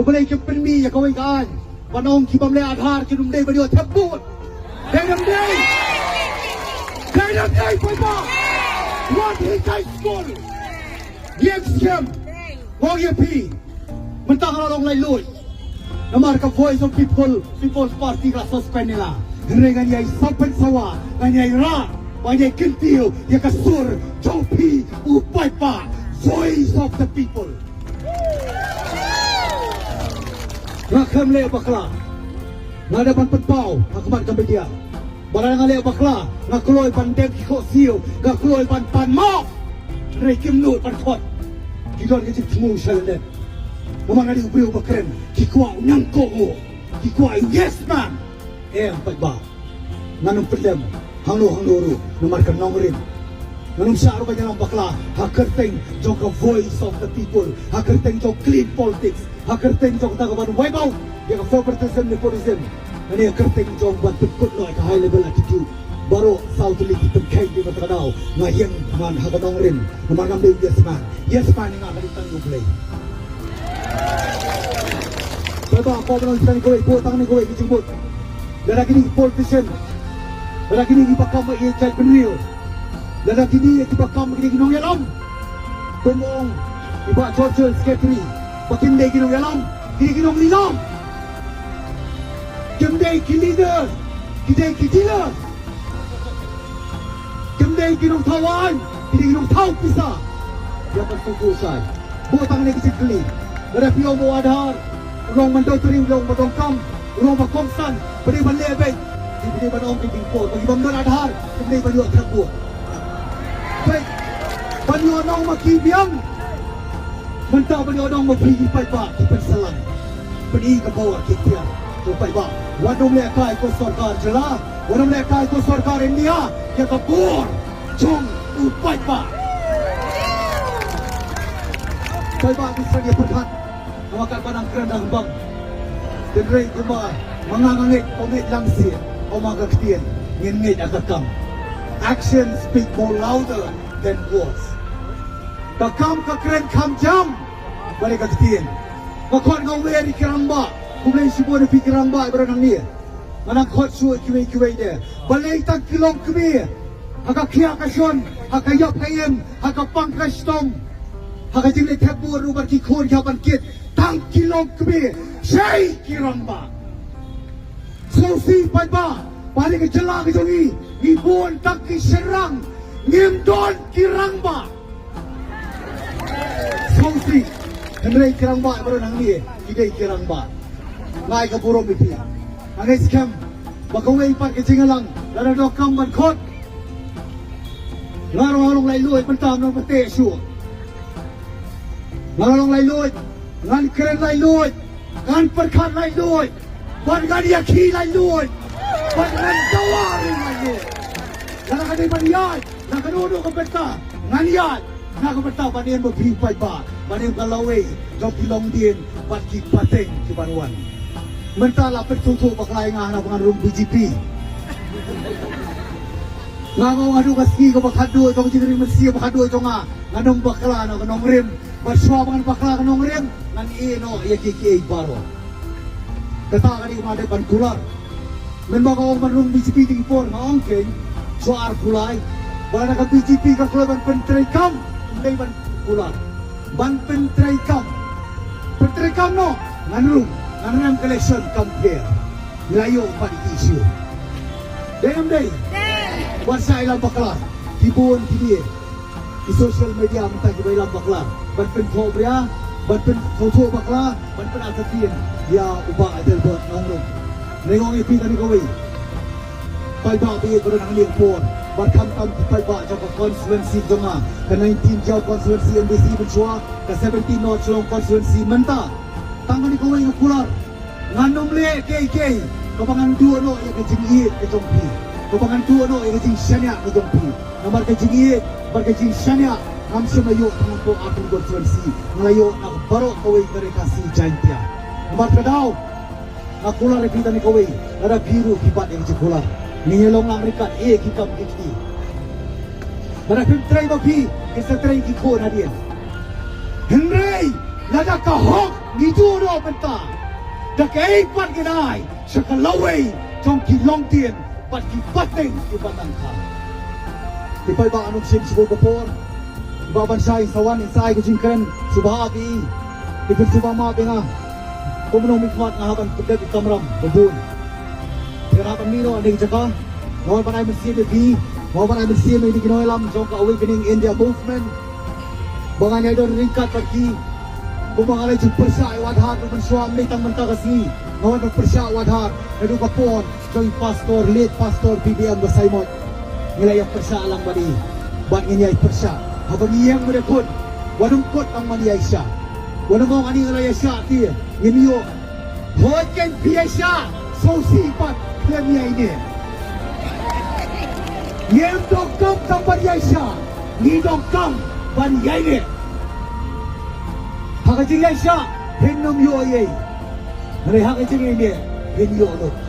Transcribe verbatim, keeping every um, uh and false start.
Balei kim pynmih ïa kawei ka aiñ? Ban ong ki bym leh Aadhaar kim dei ban ïoh thep vote. Dei ne ym dei? Dei ne ym dei, paidbah? Wat hi kai skul. Ïeng skhem. Ong ïa phi. Mynta nga la long laitluid. Namar ka Voice of People, People's Party ka la suspend ïa nga. Hynrei ngan ïai saw pynsawa, ngan ïai rah, ngan ïai kyntiew ïa ka sur jong phi u paidbah. Voice of the People. Nga khlem leh bakla. Nga dei ban pynpaw ha khmat ka media. Ba lada nga leh bakla, nga kloi ban dem ki khohsiew, nga kloi ban pan mawk. Hynrei kim nud ban khot. Ki don ka jingthmu sha lyndet. Namar nga dei u briew ba kren, ki kwah u nyngkong, ki kwah u yes man. Em, paidbah. Ngan ym pynlem hangno hangno ruh namar ka nongrim. Ngan ym shah ruh ban ïalam bakla ha kyrteng jong ka Voice of the People, ha kyrteng jong clean politics, ha kyrteng jong kata ka ban wipe out ïa ka favoritism, nepotism. Ngan ïa kyrteng jong ban pynkut noh ïa ka high level attitude. Baroh saw tylli ki pynkheiñ, dei ba kata ka daw nga ïeng man ha ka nongrim. Namar ngam dei u yes man. Yes man ïa nga ka dei tang ïa U Blei. Paidbah, ko ba nang tang kawei, ko tang ne kawei ki jingmut. Lada kine ki politician, lada kine kiba kam ïa jaitbynriew, lada kine kiba kam, kine ki nongïalam, kum ong i Bah Churchill, secretary, ba kim dei ki nongïalam, kine ki nongïalam. Kim dei ki leader, ki dei ki dealer. Kim dei ki nongthaw aiñ, ki dei ki nongthaw pisa. Ïa ka sngewthuh shai. Bun tang ne ki jingkylli. Lada phi ong ba u Aadhaar u long ban dewtrei, u long ba donkam, u long ba kongsan, ba dei ban leh beit. Ki dei ban ong ki dei por ba ki bym don Aadhaar kim dei ban ïoh thep vote. Beit, ban ïoh nong ma ki biang. Mynta ban ïoh nong ma phi ki paidbah, ki pynsalan. Pyni ka bor ki tiar. Ko paidbah, wat nym lehkai ko sorkar jylla, wat nym lehkai ko sorkar India ïa ka bor jong u paidbah. Paidbah, ngi sa ïa pyrkhat. Namar katba nang kren nang bang. Hynrei kumba ma nga nga ngeit, ko ngeit lang sien, ong ma ka ktien, ngin ngeit ha ka kam. Actions speak more louder than words. Ka kam ka kren kham jam bad ka ktien. Nga khot, nga wer ïa ki rangbah, khublei shibun ïa phi ki rangbah baroh nangne. Nga nang khot shuh ïa kiwei kiwei de. Balei tang ki longkmie ha ka khia ka shon, ha ka ïap ka im, ha ka pang ka shitom, ha ka jingleit thep vote ruh bad ki khun ki hap ban kit. Tang ki longkmie, shei ki rangbah. Sngewsih paidbah, ba ha ka jylla ka jong ngi, ngi bun tang ki shynrang, ngim don ki rangbah. Sngewsih, hynrei ki rangbah baroh nangne ki dei ki rangbah. Nga ai ka burom ïa phi. Nga ngeit skhem ba kawei pat ka jingïalang, lada donkam ban khot, nga ruh nga long laitluid, mynta nga long pyntheh shuh. Nga long laitluid, ngan kren laitluid, ngan pyrkhat laitluid, bad ngan ïakhih laitluid, bad ngan dawa ruh laitluid. Lada ka dei ban ïaid na kano kano ka bynta, ngan ïaid na ka bynta ban im ba phi paidbah, ban im ka lawei jong ki longdien bad ki pateng kiban wan. Mynta la pynthut thut bakla ïa nga hana ba ngan rung B J P. Nga nga ong haduh ka sngi kaba khatduh jong ka jingri mynsiem, khatduh jong nga, ngan ym bakla na ka nongrim. Bad shuwa ba ngan bakla ka nongrim, ngan ïeh noh ïa kiei kiei baroh. Kata ka dei kaba dei ban kular. Mynba ka ong ban rung B J P dei ki por, nga ong keiñ, shuwa ar phew lai. Ba lada ka B J P ka kloi ban pyntreikam, ym dei ban kular. Ban pyntreikam. Pyntreikam noh, ngan rung, ngan rem ka election kam pher. Ngi la ïoh pat ïa ki issue. Dei ne ym dei? Dei. Wat sa ïalam bakla. Ki bun ki dei ki social media mynta kiba ïalam bakla ban pynthohbria, ban pynthoh bakla, ban pynartatien ïa u Bah Adelbert Nongrum. Nga ong ïa phi kane kawei, paidbah ba ïeit baroh hangne ka por, bad khamtam ki paidbah jong ka constituency jong nga, ka nineteen Jaïaw constituency M D C mynshuwa, ka seventeen North Shillong constituency mynta. Tang kane kawei nga kular. Ngan ym leh kiei kiei kaba ngan duh noh ïa ka jingïeit ka jong phi, kaba ngan duh noh ïa ka jingshaniah ka jong phi. Namar ka jingïeit bad ka jingshaniah ngam shym la ïoh tang hapoh Arphew constituency, nga la ïoh na baroh kawei ka Ri Khasi Jaiñtia. Namar ka daw nga kular ïa phi kane kawei, lada phi ruh phi bat ïa ka jingkular, ngin ïa long lang ryngkat ïa ki kam ki kti. Lada phim trei ma phi, kin sa trei ki khun hadien. Hynrei lada ka hok Ngi duh noh mynta da kaei pat ngin ai sha ka lawei jong ki longdien bad ki pateng kiba nang kha. Ki paidbah, ngan ym shim shuh ka por. Ba ban shai sa wan sa ai ka jingkren shuh ba ha phi. Ki phin shuh ba ma phi nga. Kumno mi khmat nga hap ban pyndep i kamram ba bun. Phi hap ban mih noh na ki jaka. Nga wan ban ai mynsiem ïa phi. Nga wan ban ai mynsiem ïa ki nongïalam jong ka Awakening India Movement. Ba ngan ïai don ryngkat bad ki. Kumba nga la ju pyrshah ïa u Adhar ruh mynshuwa, ym dei tang mynta ka sngi. Nga wan ban pyrshah ïa u Adhar naduh ka por jong i pastor, late pastor P B M Basaiawmoit. Ngi la ïa pyrshah lang bad i. Bad ngin ïai pyrshah. Haba ngi ïeng mynta khun. Wat ym kut tang ban ïaishah. Wat ym ong ani nga la ïaishah te ngim ïoh. Hooid, kein phi ïaishah, sngewsih pat khlem ïaineh. Ngim donkam tang ban ïaishah, ngi donkam ban ïaineh. Ha ka jingïaishah phin ym ïoh ei ei. Hynrei ha ka jingïaineh phin ïoh lut.